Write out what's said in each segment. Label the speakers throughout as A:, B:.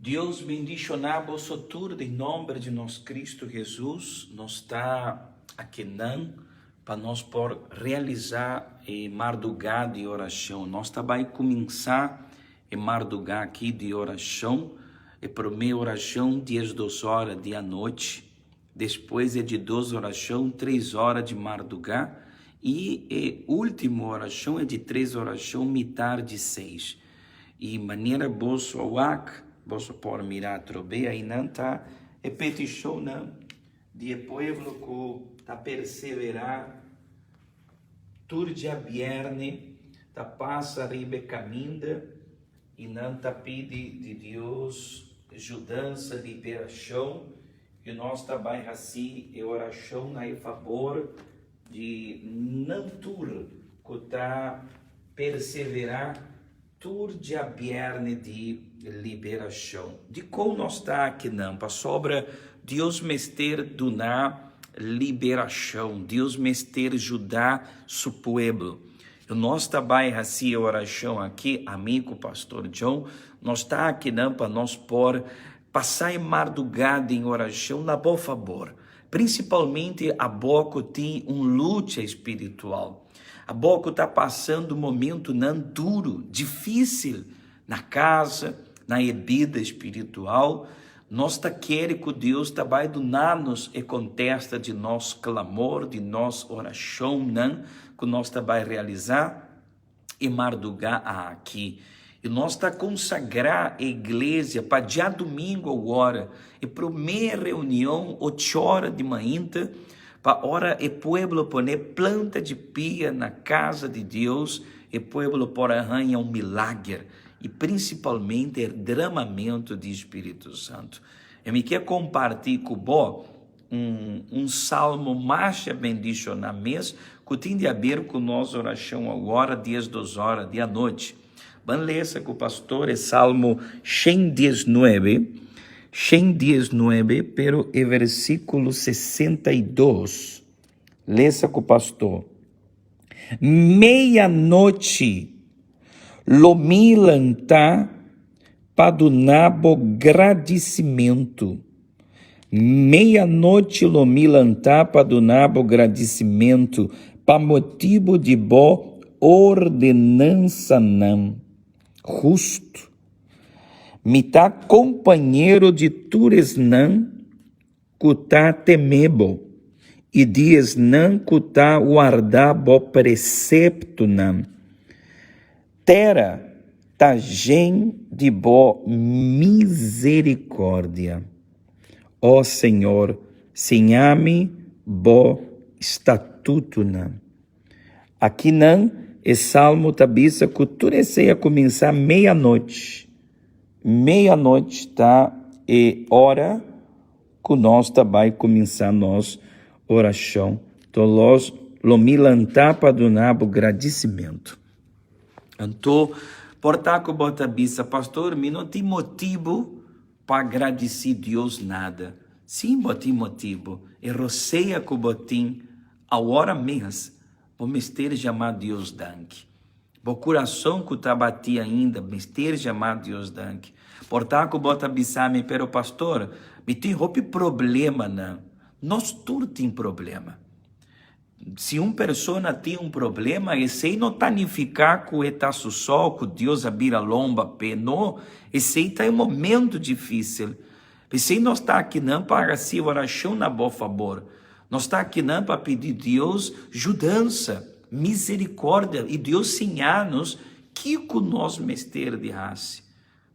A: Dios bendiciona boso tur den nomber di nos Cristo Jesus. Nos ta akinan pa nos por realisa e marduga di oracion. Nos ta bay cuminsa e marduga aki di oracion. E prome oracion 12 ora di anochi, despues e di dos oracion 3 ora di marduga y e ultimo oracion e di tres oracion mitar di seis. I manera boso a wak, boso por mira atrobe einan ta e petishonnan di e pueblo ku ta perseverá tur djabièrnè ta pasa riba e kaminda i nan ta pidi di Dios yudansa, liberashon, i nos ta bai hasi e orashon na e fabor di nan tur ku ta perseverá tur djabièrnè di liberashon. Dikon nos ta akinan? Pasobra Dios mester duna liberashon, Dios mester juda su pueblo. I nos ta bai hasi e orashon aki, ami ku Pastor John, nos ta akinan pa nos por pasa e mardugá den orashon na bo fabor. Prinsipalmente abo ku tin un lucha spiritual, abo ku ta pasando momentunan duru, difísil na kasa, na e bida spiritual, nos ta kere ku Dios ta bai duna nos e kontesta di nos klamor, di nos orashonnan ku nos ta bai realisá. E mardugá aki. I nos ta konsagrá e iglesia pa djadumingu awor, e promé reunion ochora di mainta, pa ora e pueblo pone planta di pia na casa di Dios, e pueblo por a haña un milager i prinsipalmente e dramamentu di Spiritu Santu. I mi ke kompartí ku bo Un salmo masha bendishoná mes ku tin di aber ku nos orashon awor 12 ora di anochi. Ban lesa ku pastor e Salmo 119, 119, pero e versíkulo 62. Lesa ku pastor. Meianochi lo mi lantá pa duna bo gradisimentu. Meianochi lo mi lantá pa duna bo gradisimentu pa motibu di bo ordenansanan hustu. Mi ta kompañero di tur esnan ku ta teme bo, i di esnan ku ta warda bo preseptonan. Tera ta jen di bo miserikòrdia. O Señor, siña mi bo statutonan. Akinan e salmo ta bisa ku tur esei a kuminsá meianochi. Meianochi ta e ora ku nos ta bai kuminsá nos orashon. Tolos lo mi lantá pa duna bo gradisimentu. Anto, por ta ku bo ta bisa, Pastor, mi no tin motibu pa gradisí Dios nada. Sí, bo tin motibu. E rosea ku bo tin awor mes, bo mester yama Dios danki. Bo kurason ku ta bati ainda mester yama Dios danki. Por ta ku bo ta bisa mi, Pero pastor, mi tin hopi problemanan. Nos tur tin problema. Si un persona tin un problema, esei no ta nifiká ku e ta su so, ku Dios a bira lomba p'e. No, esei ta e momento difísil. P'esei nos ta akinan pa hasi orashon na bo fabor. Nos ta akinan pa pidi Dios judansa, miserikòrdia i Dios siña nos kiko nos mester di hasi.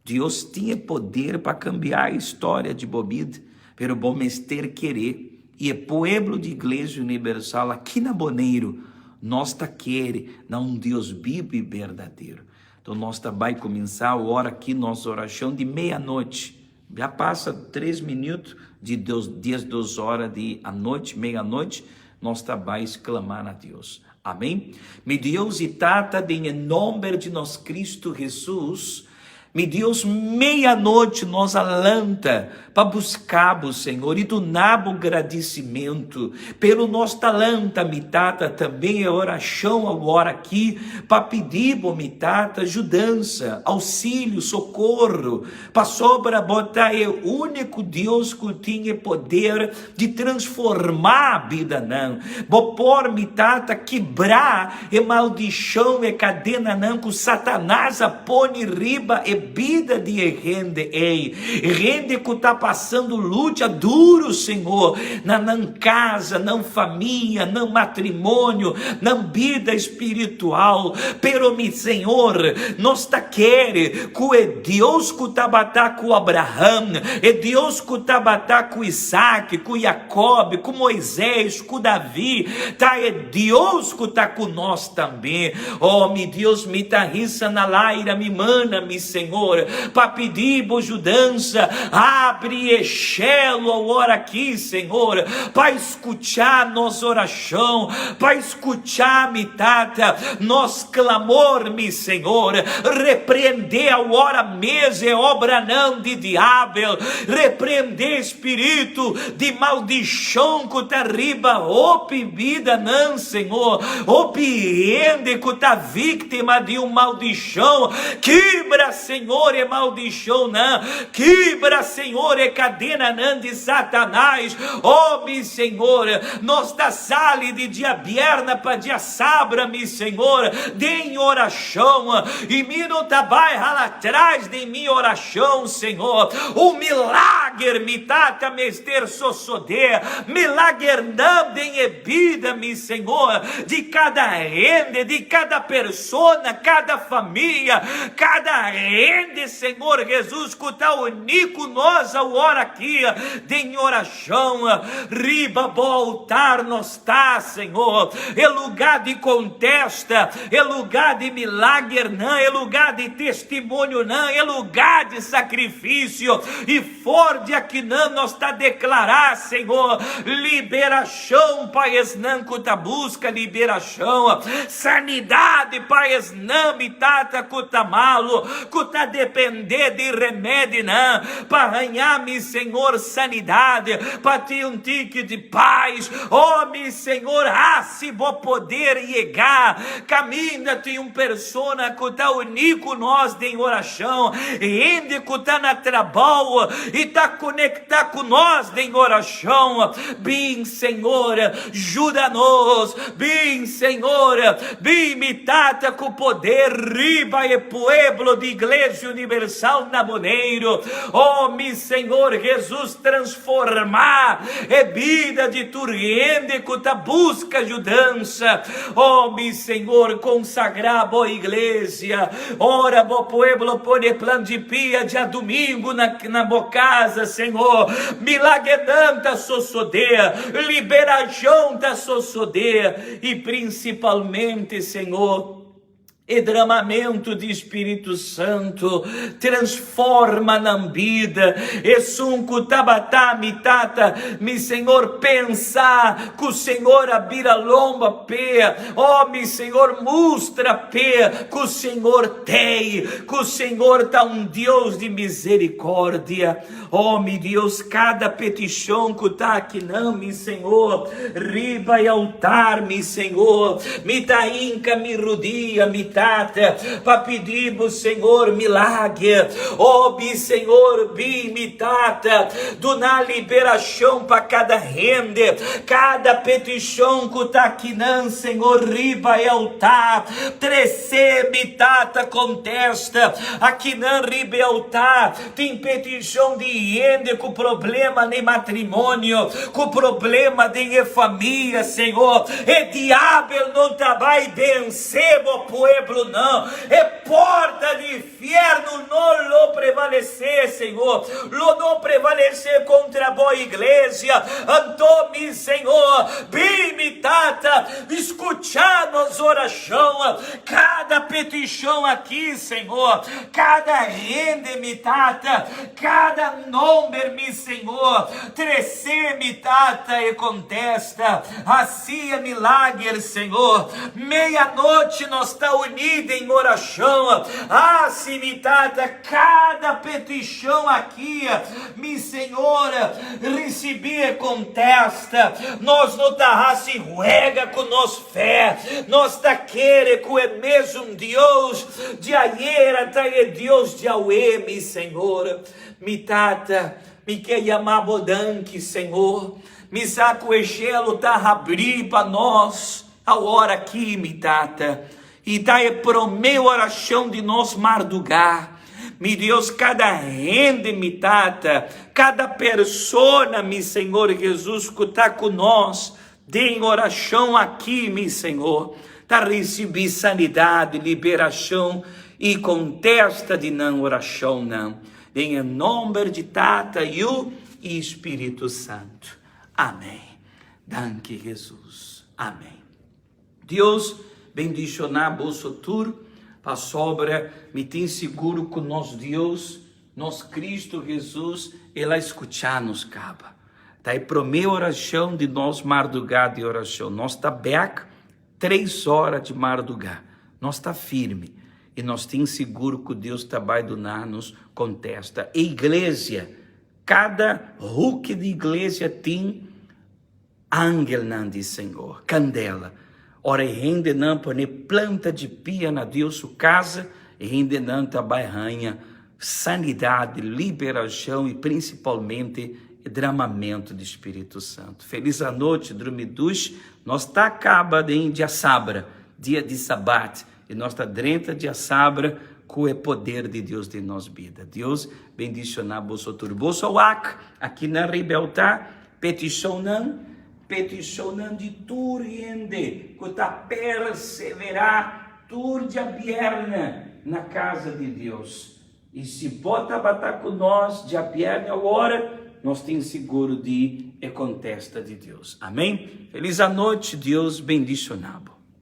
A: Dios tin e poder pa kambia e storia di bo bida, pero bo mester kere. I e pueblo di Iglesia Unibersal aki na Boneiru, nos ta kere na un Dios bibu i berdadero. Enton nos ta bai kuminsá awor aki nos orashon di meianochi. Ya pasa tres minuto di 12 ora di anochi, meianochi, nos ta bai sklamá na Dios. Amén. Mi Dios i Tata, den e nomber di nos Cristo Hesus, Mi Dios, meia noite nos a lanta pa busca bo, Señor, y duna bo gradicimento. Pero nos ta lanta, mi Tata, tambe e oracion awor aki pa pidi bo, mi Tata, judansa, auxilio, socorro, pasobra bo ta e unico Dios cu tin e poder di transforma bidanan. Bo por, mi Tata, kibra e maldishon, e kadenanan ku Satanas a pone riba e bida di e hende ei. Hende ku ta pasando lucha duru, Señor, na nan kasa, nan famia, nan matrimonio, nan bida spiritual. Pero, mi Señor, nos ta kere ku e Dios ku tabata ku Abraham, e Dios ku tabata ku Isaac, ku Jacob, ku Moisés, ku Davi, ta e Dios ku ta ku nos tambe. Oh, mi Dios, mi ta hisa na laira mi mana, mi Señor, pa pidi bo judansa. Abri e shelu awor aki, Señor, pa skuchá nos orashon, pa skuchá, mi Tata, nos klamor, mi Señor. Repreendé awor mes e obranan di diabel, repreendé Spiritu di maldishon ku ta riba hopi bidanan, Señor, hopi hende ku ta víktima di un maldishon. Kibra, Señor, e maldishonnan, kibra, Señor, e kadenanan di Satanás. Oh, mi Señor, nos ta sali di diabierna pa diasabra, mi Señor, den orashon, i mi no ta bai hala tras den mi orashon, Señor. Un milager, mi Tata, mester sosodé. Milagernan den e bida, mi Señor, di kada hende, di kada persona, kada famia, kada hende, Señor Jesus, ku ta uní ku nos awor aki den orashon. Riba bo altar nos ta, Señor, e lugá di kontesta, e lugá di milagernan, e lugá di testimonionan, e lugá di sakrifisio. I for di akinan nos ta deklará, Señor, liberashon pa esnan ku ta buska liberashon, sanidat pa esnan, mi Tata, ku ta malu, ku ta dependé di remedinan pa haña, mi Señor, sanidat, pa tin un tiki di pais. Oh, mi Señor, hasi bo poder yega kaminda tin un persona ku ta uní ku nos den orashon, hende ku ta na trabou i ta konektá ku nos den orashon. Bin, Señor, juda nos. Bin, Señor, bin, mi Tata, ku poder riba e pueblo di Iglesia Universal na Boneiru. Oh, mi Señor Jesus, transformá e bida di tur hende ku ta buska yudansa. Oh, mi Señor, konsagrá bo iglesia. Ora bo pueblo pone plan di pia djadumingu na na bo casa, Señor. Milagernan ta sosodé, liberashon ta sosodé i prinsipalmente, Señor, E dramamentu di Spiritu Santu transforma nan bida. Esun ku tabata mi tata, mi Señor, pensa ku Señor a bira lomba p'e. Oh, mi Señor, mustra p'e ku Señor tei, ku Señor ta un Dios di misericordia. Oh, mi Dios, kada petishon ku ta akinan, mi Señor, riba e altar, mi Señor, mi ta hinka mi rudia, mi Tata, pa pidi bo, Señor, milagre. Oh, mi Señor, bin, mi Tata, duna liberashon pa kada hende, kada petishon ku ta akinan, Señor, riba e altar, trese, mi Tata, kontesta, akinan riba e altar. Tin petishon di hende ku problema den matrimonio, ku problema den e famia, Señor. E diabel no ta bai bensé bo pueblo nan. E porta di infierno no lo prevalesé, Señor. Lo no prevalesé kontra bo iglesia. Anto, mi Señor, bin, mi Tata, skucha nos orashon. Kada petishon aki, Señor, kada hende, mi Tata, kada nomber, mi Señor, trese, mi Tata, e kontesta. Hasi e milager, Señor. Meianochi nos ta. reuní den orashon. Hasi, mi Tata, kada petishon aki, mi Señor, risibí e kontesta. Nos no ta hasi huega ku nos fe. Nos ta kere ku e mesun Dios di ayera ta e Dios di awe, mi Señor. Mi Tata, mi ke yama Bo danki, Señor. Mi sa ku e shelu ta habrí pa nos awor aki, mi Tata, i ta e promé orashon di nos mardugá. Mi Dios, kada hende, mi Tata, kada persona, mi Señor Jesus, ku ta ku nos den orashon aki, mi Señor, ta risibí sanidat, liberashon i kontesta di nan orashonnan. Den e nomber di Tata, Yu i Spiritu Santu. Amén. Danki Hesus. Amén. Dios bendishoná boso tur pasobra mi tin sigur ku nos Dios, nos Kristu Hesus, el a skuchá nos kaba. Ta e promé orashon di nos mardugá di orashon. Nos ta bèk Tres ora di mardugá, nos ta firme i nos tin sigur ku Dios ta bai duna nos kontesta. E iglesia, kada huki di iglesia tin angelnan di Señor, kandela. Ora e hendenan pone planta di pia na Dios su kasa, e hendenan ta bai haña Sanidade, liberacion y principalmente e dramamento di Spirito Santo. Feliz anochi, drumi dushi. Nos ta caba den diasabra, dia di sabat, y nos ta drenta diasabra cu e poder di Dios den nos bida. Dios bendiciona boso tur. Boso wak aki na riba e altar, peticionnan, peticionnan di tur hende cu ta persevera Tur djabièrnè na casa di Dios. I si bo tabata ku nos djabièrnè awor, nos tin sigur di e kontesta di Dios. Amén. Felis anochi, Dios bendishoná bo.